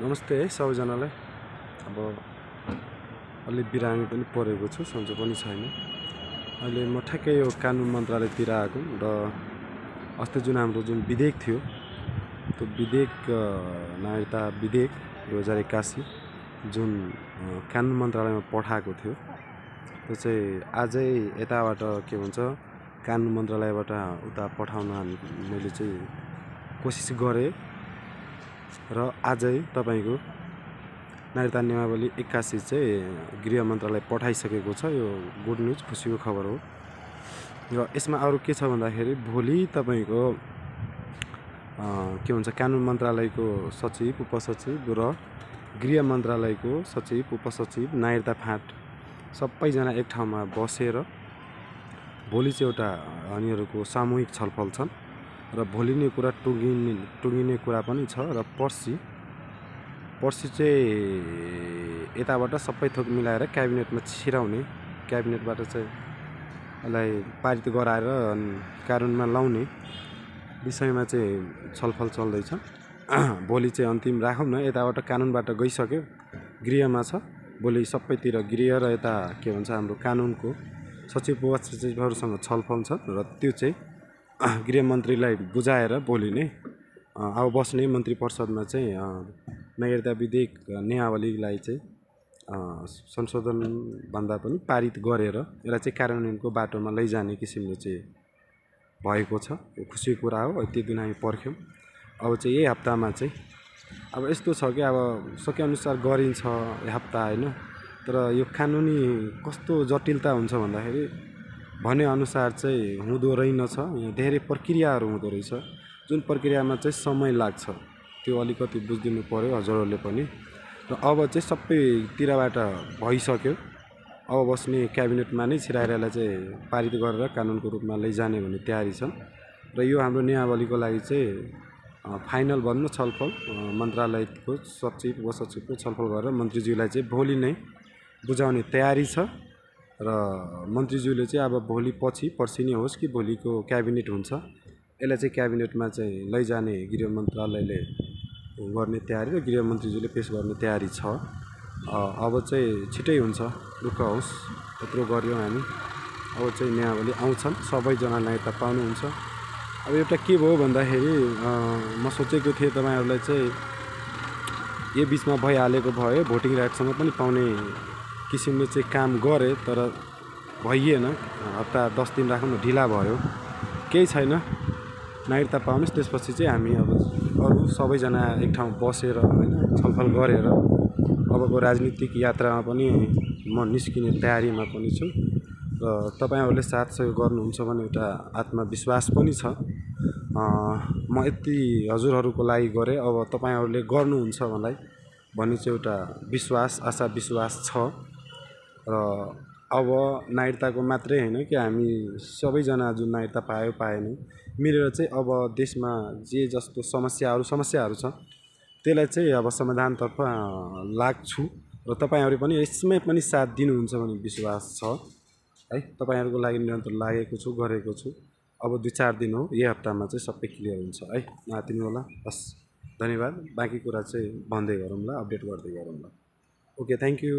नमस्ते है सबैजनालाई। अब अलि बिरामी पनि परेको छु, सन्चो पनि छैन। अहिले म ठ्याक्कै यो कानुन मन्त्रालयतिर आएको र अस्ति जुन हाम्रो विधेयक थियो, त्यो विधेयक नागरिकता विधेयक 2081 जुन कानुन मन्त्रालयमा पठाएको थियो, त्यो चाहिँ आजै यताबाट के भन्छ कानुन मन्त्रालयबाट उता पठाउन मैले चाहिँ कोसिस गरेँ र आजै तपाईको नागरिकता नियमावली 81 चाहिँ गृह मन्त्रालय पठाइसकेको छ। यो गुड न्युज, खुसीको खबर हो। र यसमा अरु के छ भन्दाखेरि भोलि तपाईको के भन्छ कानुन मन्त्रालयको सचिव, उपसचिव र गृह मन्त्रालयको सचिव, उपसचिव, नागरिकता फाँट सबैजना एक ठाउँमा बसेर भोलि चाहिँ एउटा यिनीहरूको सामूहिक छलफल छन् र भोलि नै कुरा टुङ्गिने कुरा पनि छ। र पर्सि चाहिँ यताबाट सबै थोक मिलाएर क्याबिनेटमा छिराउने, क्याबिनेटबाट चाहिँ यसलाई पारित गराएर कानुनमा लाउने विषयमा चाहिँ छलफल चल्दैछ। भोलि चाहिँ अन्तिम राखौँ न, यताबाट कानुनबाट गइसक्यो, गृहमा छ। भोलि सबैतिर गृह र यता के भन्छ हाम्रो कानुनको सचिव उपसचिवहरूसँग छलफल छ र त्यो चाहिँ गृहमन्त्रीलाई बुझाएर भोलि नै अब बस्ने मन्त्री परिषदमा चाहिँ नागरिकता विधेयक नियमावलीलाई चाहिँ संशोधन भन्दा पनि पारित गरेर यसलाई चाहिँ कार्यान्वयनको बाटोमा लैजाने किसिमले चाहिँ भएको छ। यो खुसीको कुरा हो। यति दिन हामी पर्ख्यौँ। अब चाहिँ यही हप्तामा चाहिँ अब यस्तो छ कि अब सकेअनुसार गरिन्छ यो हप्ता होइन, तर यो कानुनी कस्तो जटिलता हुन्छ भन्दाखेरि भनेअनुसार चाहिँ हुँदो रहेनछ। यहाँ धेरै प्रक्रियाहरू हुँदो रहेछ, जुन प्रक्रियामा चाहिँ समय लाग्छ। त्यो अलिकति बुझिदिनु पर्यो हजुरहरूले पनि। र अब चाहिँ सबैतिरबाट भइसक्यो। अब बस्ने क्याबिनेटमा नै छिराएर यसलाई चाहिँ पारित गरेर कानुनको रूपमा लैजाने भन्ने तयारी छन्। र यो हाम्रो नियमावलीको लागि चाहिँ फाइनल भन्नु छलफल मन्त्रालयको सचिव उपसचिवको छलफल गरेर मन्त्रीज्यूलाई चाहिँ भोलि नै बुझाउने तयारी छ। र मन्त्रीज्यूले चाहिँ अब भोलि पछि पर्सि नै होस् कि भोलिको क्याबिनेट हुन्छ, यसलाई चाहिँ क्याबिनेटमा चाहिँ लैजाने गृह मन्त्रालयले गर्ने तयारी र गृहमन्त्रीज्यूले पेश गर्ने तयारी छ। अब चाहिँ छिटै हुन्छ, दुःख होस् यत्रो गऱ्यौँ हामी। अब चाहिँ नियमावली आउँछन्, सबैजना नागरिकता पाउनुहुन्छ। अब एउटा के भयो भन्दाखेरि म सोचेको थिएँ तपाईँहरूलाई चाहिँ यो बिचमा भइहालेको भए भोटिङ राइटसँग पनि पाउने किसिमले चाहिँ काम गरेँ, तर भइएन। हप्ता 10 दिन राख्नु न, ढिला भयो। केही छैन, नागरिकता पाउनुहोस्। त्यसपछि चाहिँ हामी अब अरू सबैजना एक ठाउँ बसेर होइन छलफल गरेर अबको राजनीतिक यात्रामा पनि म निस्किने तयारीमा पनि छु। र तपाईँहरूले साथ सहयोग गर्नुहुन्छ भने एउटा आत्मविश्वास पनि छ। म यति हजुरहरूको लागि गरेँ, अब तपाईँहरूले गर्नुहुन्छ मलाई भन्ने चाहिँ एउटा विश्वास, आशा विश्वास छ। र अब नागरिकताको मात्रै होइन कि हामी सबैजना जुन नागरिकता पाएनौँ मिलेर चाहिँ अब देशमा जे जस्तो समस्याहरू छ त्यसलाई चाहिँ अब समाधानतर्फ लाग्छु। र तपाईँहरू पनि यसमै पनि साथ दिनुहुन्छ भन्ने विश्वास छ है। तपाईँहरूको लागि निरन्तर लागेको छु, गरेको छु। अब 2-4 दिन हो, यही हप्तामा चाहिँ सबै क्लियर हुन्छ है। नआत्तिनु होला, बस धन्यवाद। बाँकी कुरा चाहिँ भन्दै गरौँला, अपडेट गर्दै गरौँला। Okay, thank you.